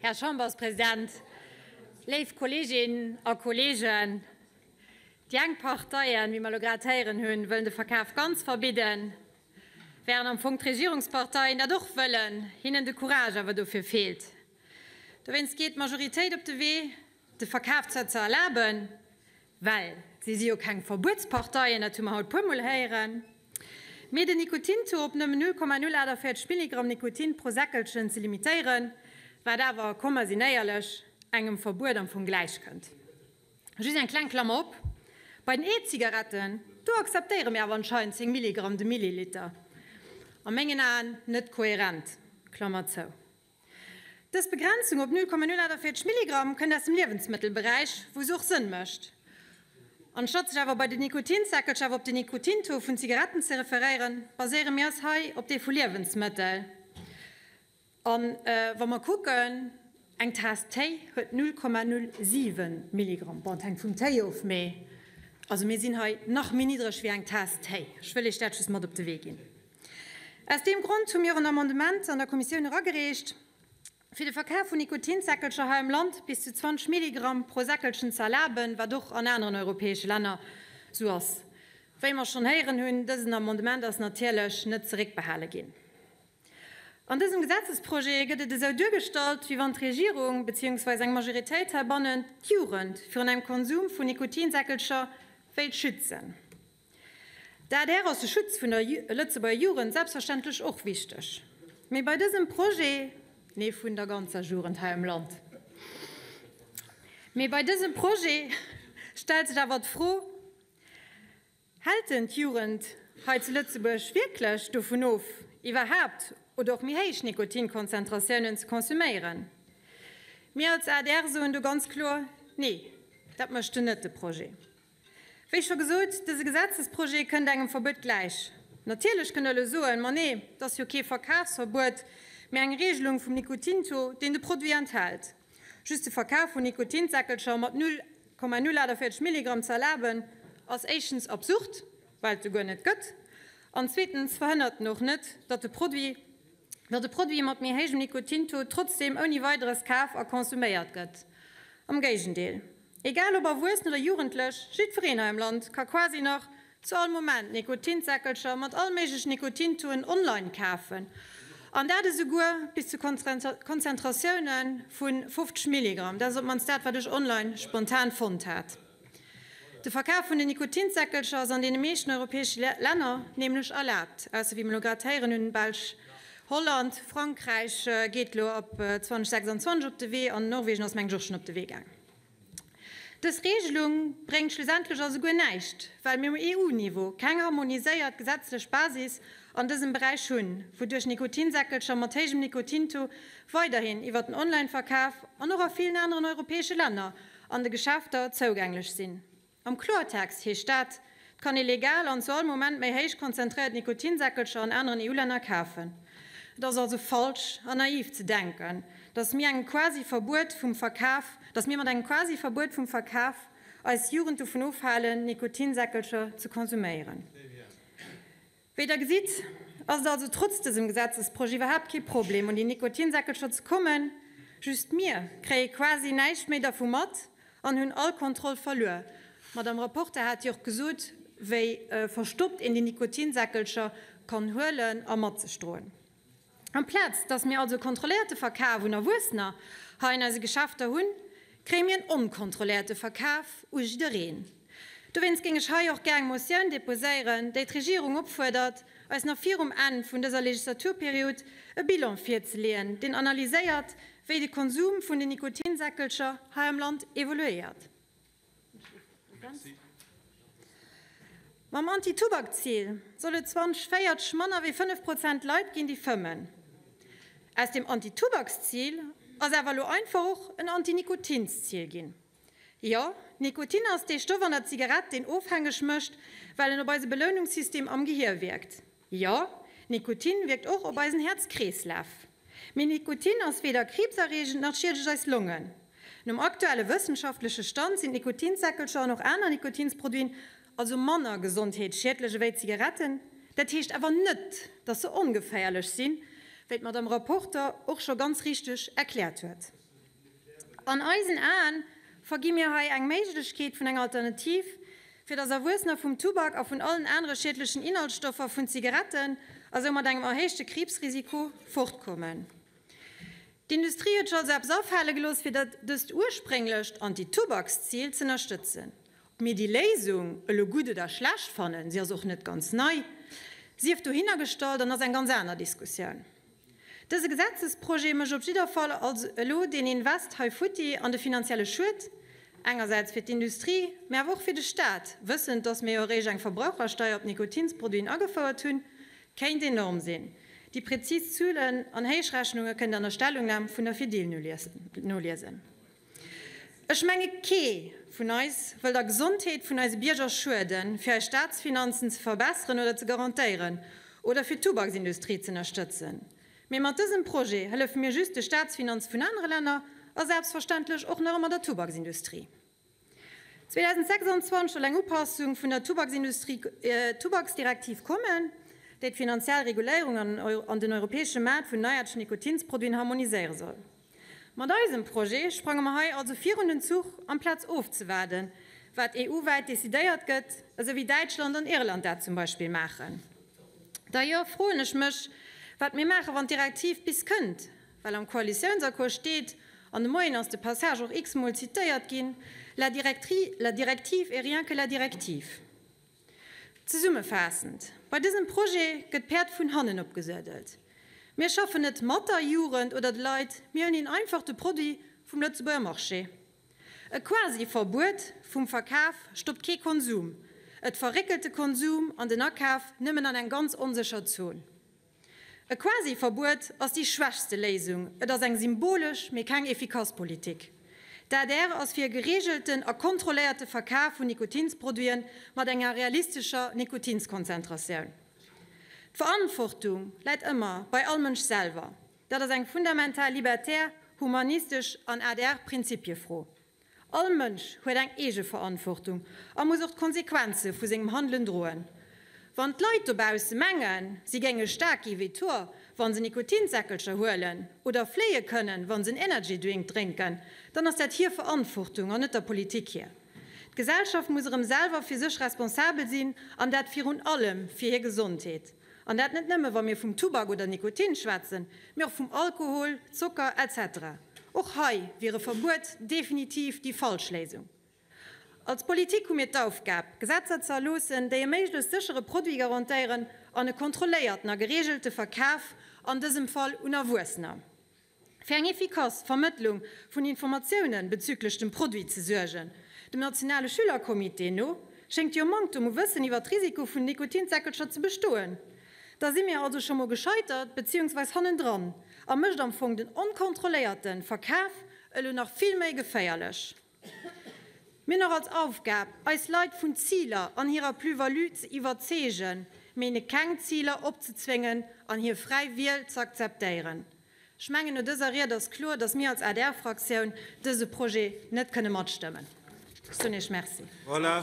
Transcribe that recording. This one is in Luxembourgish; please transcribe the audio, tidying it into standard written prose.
Här Chamberspresident, léif Kolleeginnen a Kolleegen, déi eng Parteien, wéi mer elo grad héieren hunn, wëllen de Verkaf ganz verbidden, während am Fong d'Regierungsparteien dat och wëllen, hinnen de Courage awer dofir feelt. Dowéinst geet d'Majoritéit op de Wee, de Verkaf zwar ze erlaben, well si si jo keng Verbuetsparteien, dat hu mer haut puermol héieren, mee den Nikotintaux op nëmmen 0,048 Milligramm Nikotin pro Säckelchen ze limitéieren, wat awer, komm mer sinn éierlech, engem Verbuet am Fong gläichkënnt. Just eng kleng Klammer op, Bei den E-Zigaretten, do akzeptéiere mir awer anscheinend 10 Milligramm de Milliliter. A mengen Aen net kohärent. Klammer zou. Dës Begrenzung op 0,048 Milligramm kënnt aus dem Liewensmëttelberäich, wou se och Sënn mécht. Anstatt sech awer bei den Nikotinsäckelcher awer op den Nikotintaux vun Zigaretten ze referéieren, baséiere mir eis hei op dee vu Liewensmëttel. A wa mer kucken, eng Taass Téi huet 0,07 Milligramm. Bon, et hänkt vum Téi of, mee also mir sinn hei nach méi niddreg wéi eng Taass Téi. Ech wëll Iech dat just mat op de Wee ginn. Aus deem Grond hu mir och en Amendement an der Kommissioun eragereecht, fir de Verkaf vun Nikotinsäckelcher hei am Land bis zu 20 Milligramm pro Säckelchen ze erlaben, wat och an aneren europäesche Länner esou ass. Wéi mer schonn héieren hunn, dësen Amendement ass natierlech net zeréckbehale ginn. An dësem Gesetzesprojet gëtt et esou duergestallt, wéi wann d'Regierung beziehungsweis eng Majoritéit heibannen d'Jugend virun engem Konsum vun Nikotinsäckelcher wéilt schützen. Der adr ass de Schutz vun der Lëtzebuerger Jugend selbstverständlech och wichteg. Mee bei dësem Projet, nee vun der ganzer Jugend hei am Land, mee bei dësem Projet stellt sech awer d'Fro, Hält en d'Jugend hei zu Lëtzebuerg wierklech dovun of, iwwerhaapt oder och méi héich Nikotinkonzentratiounen ze konsuméieren? Mir als adr soen do ganz kloer, Nee, dat mécht en net, de Projet. Wéi scho gesot, dëse Gesetzesprojet kënnt engem Verbuet gläich. Natierlech kënnt Der elo soen, Ma nee, et ass jo kee Verkafsverbuet, mee eng Regelung vum Nikotintaux, deen de Produit enthält. Just de Verkaf vun Nikotinsäckelcher mat 0,048 Milligramm ze erlaben, ass éischtens absurd, well et se guer net gëtt, an zweetens verhënnert en och net, datt de Produit, datt e Produit mat méi héijem Nikotintaux trotzdeem ouni Weideres kaf a konsuméiert gëtt. Am Géigendeel, egal ob Erwuessen oder Jugendlech, jiddwereen hei am Land ka quasi nach Zu all Moment Nikotinsäckelcher mat all méiglechen Nikotintouen online kafen, an dat esouguer bis zu Konzentratioune vu 50 Milligramm. Dat ass op d'mannst dat, wat ech online spontan fonnt hat. De Verkaf vun den Nikotinsäckelcher ass an deene meeschten europäesche Länner nämlech erlaabt, ausser wéi mir elo grad héieren hunn, Belsch, Holland, Frankräich geet elo ab 2026 op de Wee an Norwegen ass mengen ech och schonn op de Wee gaang. Dës Regelung bréngt schlussendlech also guer näischt, well mir um EU-Niveau keng harmoniséiert gesetzlech Basis an dësem Beräich hunn, wouduerch Nikotinsäckelcher mat héijem Nikotintaux weiderhin iwwer den Online-Verkaf an och a villen aneren europäesche Länner an de Geschäfter zougänglech sinn. Am Kloertext heescht dat, Et kann ee legal an zu all Moment méi héich konzentréiert Nikotinsäckelcher an aneren EU-Länner kafen. Et ass also falsch a naiv ze denken, dass mir engem Quasi-Verbuet vum Verkaf, dass mir mat engem Quasi-Verbuet vum Verkaf eis Jugend dovun ofhalen, Nikotinsäckelcher ze konsuméieren. Wéi Der gesitt, ass et also trotz dësem Gesetzesprojet iwwerhaapt kee Problem, un déi Nikotinsäckelcher ze kommen. Just mir kréie quasi näischt méi dervu mat an hunn all Kontroll verluer. D'Madame Rapporteur hat jo och gesot, wéi verstoppt een déi Nikotinsäckelcher kann huelen a mat sech droen. Amplaz dass mir also e kontrolléierte Verkaf un Erwuessener hei an eise Geschäfter hunn, kréie mir en onkontrolléierte Verkaf u jiddereen. Dowéinst géing ech hei och gär eng Motioun deposéieren, déi d'Regierung opfuerdert, eis nach virum Enn vun dëser Legislaturperiod e Bilan virzeleeën, deen analyséiert, wéi de Konsum vun den Nikotinsäckelcher hei am Land evoluéiert. Mam Anti-Tubak-Zil soll et 2040 manner wéi 5 Prozent Leit ginn, déi fëmmen. Aus dem Anti-Tubaks-Zil ass awer elo einfach och en Anti-Nikotinszil ginn. Jo, Nikotin ass dee Stoff an der Zigarett, deen ofhängeg mécht, well en op eise Belounungssystem am Gehier wierkt. Jo, Nikotin wierkt och op eisen Häerz-Kreeslaf. Mee Nikotin ass weder kriibserreegend nach schiedegt eis Longen. Nom aktuelle wëssenschaftleche Stand sinn d'Nikotinssäckelcher an och aner Nikotinsproduiten also manner gesondheetsschiedlech ewéi Zigaretten. Dat heescht awer net, dass se ongeféierlech sinn, wéi d'Madame Rapporter och scho ganz richteg erkläert huet. An eisen Aen vergi mir hei eng Méiglechkeet vun enger Alternativ, fir dass Erwuessener vum Tubak a vun allen anere schiedlechen Inhaltsstoffer vun Zigaretten a soumat engem erhéichte Kriibsrisiko fortkommen. D'Industrie huet sech also eppes afale gelooss, fir dat dëst ursprénglecht Anti-Tubakszil z'ënnerstëtzen. Ob mir déi Léisung elo gutt oder schlecht fannen, si ass och net ganz nei, sief dohinnergestallt an ass eng ganz aner Diskussioun. Dëse Gesetzesprojet mécht op jidder Fall also elo deen Invest hei futti an de finanzielle Schued, engersäits fir d'Industrie, mä awer och fir de Staat, wëssend, dass mir jo eréischt eng Verbrauchersteier op Nikotinsproduiten agefouert hunn, kéint enorm sinn. Déi prezis Zuelen an Héichrechnunge kënnt Der an der Stellungnam vun der Fedil noliesen. Ech menge kee vun eis wëll der Gesondheet vun eise Bierger schueden, fir eis Staatsfinanzen ze verbesseren oder ze garantéieren oder fir d'Tubaksindustrie ze ënnerstëtzen. Mee mat dësem Projet hëllefe mir just de Staatsfinanze vun anere Länner a selbstverständlech och nach ëmmer der Tubaksindustrie. 2026 soll eng Upassung vun der Tubaksdirektiv kommen, déi d'finanziell Reguléierung an den europäesche Maart vun neiaartegen Nikotinsproduiten harmoniséiere soll. Mat eisem Projet sprange mer hei also virun den Zuch, amplaz ofzewaarden, wat EU-wäit decidéiert gëtt, esou wéi Däitschland an Irland dat zum Beispill maachen. D'ailleurs froen ech mech, wat mir maachen, wann d'Direktiv bis kënnt, well am Koalitiounsaccord steet, an de Moien ass de Passage och x-mol zitéiert ginn, La directive est rien que la directive. Zesummefaassend, Bei dësem Projet gëtt d'Päerd vun hannen opgesuedelt. Mir schaffen net mat der Jugend oder de Leit, mir huelen hinnen einfach de Produit vum Lëtzebuerger Marché. E Quasi-Verbuet vum Verkaf stoppt kee Konsum, et verréckelt de Konsum an den Akaf nëmmen an eng ganz onsécher Zon. E Quasi-Verbuet ass déi schwächste Léisung. Et ass eng symbolesch, mee keng efficace Politik. D'adr ass fir e gereegelten a kontrolléierte Verkaf vun Nikotinsproduiten mat enger realistescher Nikotinskonzentratioun. D'Verantwortung läit ëmmer bei all Mënsch selwer. Dat ass eng fundamental libertär, humanistesch an ADR-Prinzipiefro. All Mënsch huet eng Eegeverantwortung a muss och d'Konsequenze vu sengem Handelen droen. Wann d'Leit dobausse mengen, si géinge staark gi wéi Thor, wa se Nikotinsäckelcher huelen, oder fléie kënnen, wa se en Energydrink drénken, dann ass dat hir Verantwortung an net der Politik hir. D'Gesellschaft muss erëm selwer fir sech responsabel sinn, an dat virun allem fir hir Gesondheet. An dat net nëmme wa mir vum Tubak oder Nikotin schwätzen, mee och vum Alkohol, Zocker etc. Och hei wier e Verbuet definitiv déi falsch Léisung. Als Politik hu mir d'Aufgab, Gesetzer ze erloossen, déi e méiglechst séchere Produit garantéieren an e kontrolléierten a gereegelte Verkaf, an dësem Fall un Erwuessener. Fir eng efficace Vermëttlung vun Informatioune bezüglech dem Produit ze suergen. Dem nationale Schülercomité no schéngt jo e Manktum u Wëssen iwwer d'Risiko vun Nikotinsäckelcher ze bestoen. Da si mir also scho mol gescheitert, beziehungsweis hannendran, a mécht am Fong den onkontrolléierte Verkaf elo nach vill méi geféierlech. Mir hunn och als Aufgab, eis Leit vun Ziler an hirer Plus-value ze iwwerzeegen, mee hinne keng Ziler opzezwéngen an hir fräi Wiel ze akzeptéieren. Ech mengen, no dëser Ried ass kloer, datt mir als ADR-Fraktioun dëse Projet net kënne matstëmmen. Ech soen Iech Merci. Voilà.